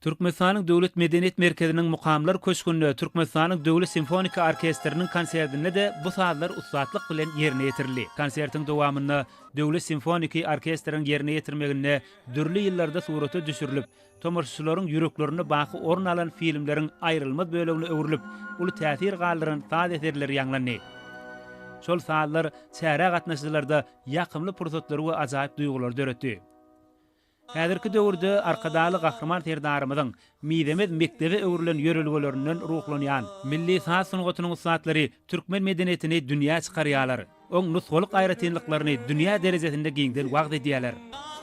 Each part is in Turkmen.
Türkmenistanyň Döwlet medeniýet merkeziniň Mukamlar köşgünde Türkmenistanyň Döwlet simfoniki orkestriniň konsertinde-de bu sazlar ussatlyk bilen ýerine ýetirildi. Konsertiň dowamynda Döwlet simfoniki orkestriň ýerine ýetirmeginde dürli ýyllarda surata düşürilip, tomaşaçylaryň ýüreklerinde baky orun alan filmleriň aýrylmaz bölegine öwrülip, uly täsir galdyran saz eserleri ýaňlandy. Şol sazlar çärä gatnaşyjylarda ýakymly pursatlary we ajaýyp duýgulary döretdi. Häzirki döwürde Arkadagly Gahryman Serdarymyzyň mizemez mekdebe öwrülen ýörelgelerinden ruhlanýan milli saz sungatynyň ussatlary türkmen medeniýetini dünýä çykarýarlar, oň nusgalyk aýratynlyklaryny dünýä derejesinde giňden wagyz edýärler.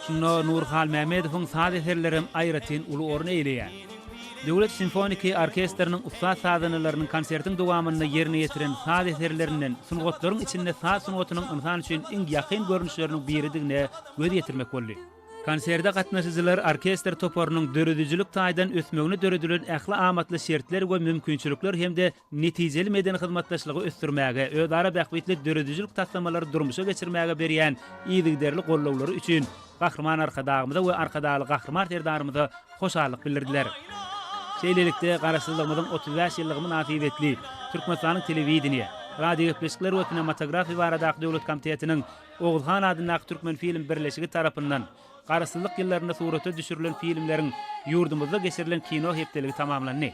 Şunda Nury Halmämmedowyň saz eserlerem aýratyn uly orun eýeleýär. Döwlet simfoniki orkestriniň ussat sazandalarynyň konsertiň dowamynda ýerine ýetiren saz eserlerinden sungatlaryň içinde saz sungatynyň ynsan üçin iň ýakyn görnüşleriniň biridigine göz ýetirmek boldy. Konserte gatnaşyjylar orkestr toparynyň döredijilik taýdan ösmegine döredilen ähli amatly şertler we mümkinçilikler hem-de netijeli medeni hyzmatdaşlygy ösdürmäge, özara bähbitli döredijilik taslamalary durmuşa geçirmäge berýän yzygiderli goldawlary üçin Gahryman Arkadagymyza we Arkadagly Gahryman Serdarymyza hoşallyk bildirdiler. Şeýlelikde, Garaşsyzlygymyzyň 35 ýyllygy mynasybetli Türkmenistanyň Telewideniýe, radiogepleşikler we kinematografiýa baradaky döwlet komitetiniň Oguz han adyndaky Türkmenfilm birleşigi tarapyndan Garaşsyzlyk ýyllarynda surata düşürilen filmleriň ýurdumyzda geçirilen kino hepdeligi tamamlandy.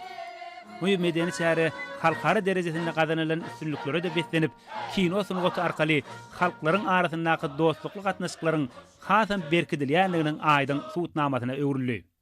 Bu medeni çäre halkara derejesinde gazanylan üstünliklere-de beslenip, kino sungaty arkaly halklaryň arasyndaky dostlukly gatnaşyklaryň hasam berkidilýändiginiň aýdyň subutnamasyna öwrüldi.